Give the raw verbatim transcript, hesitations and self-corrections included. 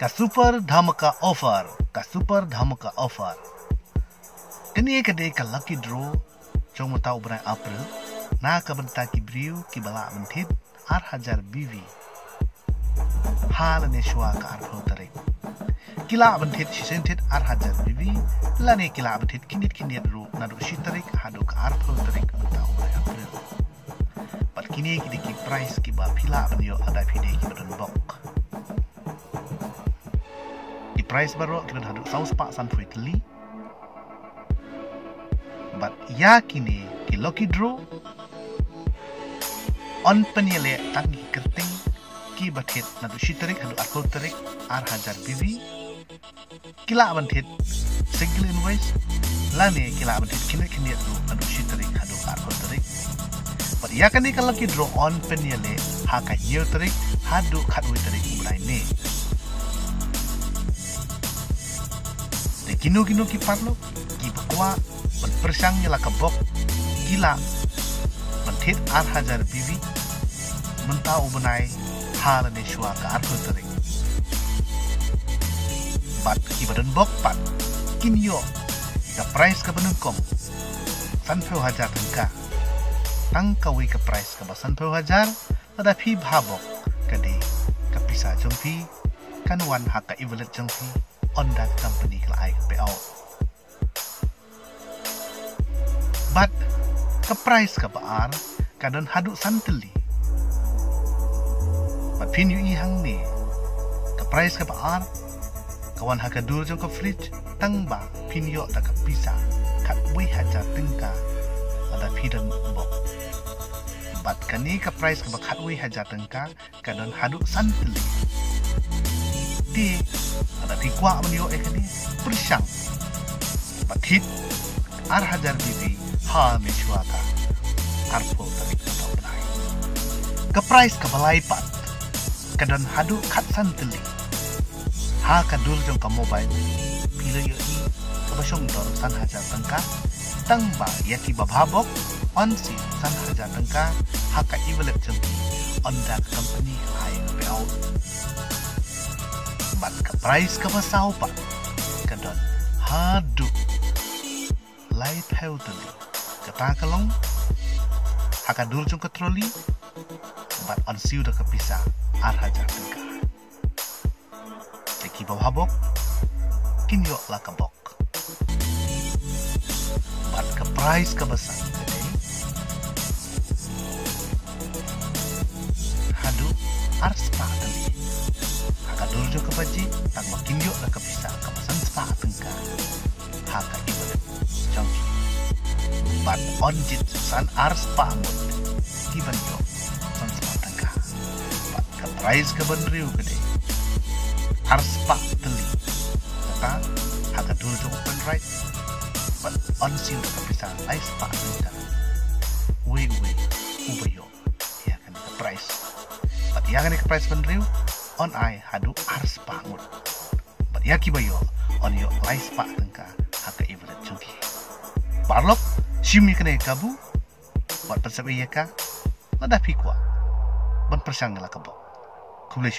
Ka Super Dhamaka Offer, ka Super Dhamaka Offer. Kane ka dei ka lucky draw jong mynta u bnai April, na ka bynta ki briew kiba lah ban thied ar hajar B V ha lane shuwa ka arphew tarik. Ki lah ban thied shisien thied ar hajar B V, lane ki lah ban thied khyndiat khyndiat ruh naduh shi tarik haduh ka arphew tarik mynta u bnai April. Bad kine ki dei ki prize kiba phi lah ban ïoh lada phi dei kiba don bok. Ki prize baroh ki don haduh saw spah sanphew tylli. Bad ïa kine ki lucky draw yn pynïaleh tang ki kyrteng kiba thied naduh shi tarik haduh arphew tarik ar hajar B V. Ki lah ban thied single invoice, lane ki lah ban thied khyndiat khyndiat ruh naduh shi tarik haduh arphew tarik. Bad ïa kane ka lucky draw yn pynïaleh ha ka hynñiew tarik haduh khatwei tarik u bnai May. Te kino kino ki paralok kiba kwah ban pyrshang ïa la ka bok, ki lah ban thied ar hajar B V mynta u bnai ha lane shuwa ka arphew tarik. Bad kiba don bok pat kin ïoh ka prize kaba nyngkong sanphew hajar tyngka. Tang kawei ka prize kaba sanphew hajar, lada phi bha bok, ka dei ka pisa jong phi kan wan ha ka e-wallet jong phi, ynda ka company ka la ai ka payout. Bad ka prize kaba ar ka don haduh san tylli. Bad phin ïohi hangne, ka prize kaba ar ka wan ha ka dur jong ka fridge, tang ba phin ïoh da ka pisa khatwei hajar tyngka lada phi don bok. Bad kane ka prize kaba khatwei hajar tyngka ka don haduh san tylli. Te lada phi kwah ban ïoh ïa kane, pyrshang bad thied ar hajar B V ha lane shuwa ka arphew tarik mynta u bnai. Ka prize kaba lai pat ka don haduh khatsan tylli. Ha ka dur jong ka mobile, phi la ïohi, kaba shong dor san hajar tyngka. Tang ba ïa kiba bha bok, yn siew san hajar tyngka ha ka e-wallet jong ki, ynda ka company ka la ai ka payout. Bad ka prize kaba saw pat ka don haduh laiphew tylli. Kata ka long ha ka dur jong ka trolley, bad yn siew da ka pisa ar hajar tyngka. Te kiba bha bok kin ïoh la ka bok. Bad ka prize kaba san ka dei haduh ar spah tylli. Ha ka dur jong ka baje, tang ba kin ïoh la ka pisa kaba san spah tyngka ha ka e-wallet jong ki. Bad yn jied san ar spah ngut kiban ïoh san spah tyngka. Bad ka prize kaba hynriew ka dei ar spah tylli. Kata ha ka dur jong u Penrite, bad yn siew da ka pisa lai spah tyngka uwei uwei uba ïoh ïa kane ka prize. Bad ïa kane ka prize ba hynriew yn ai haduh ar spah ngut. Bad ïa kiba ïoh yn ïoh lai spah tyngka ha ka e-wallet jong ki. Paralok, shim ïa kane ka kabu bad pynsep ïa ka lada phi kwah ban pyrshang ïa la ka bok. Khublei shibun.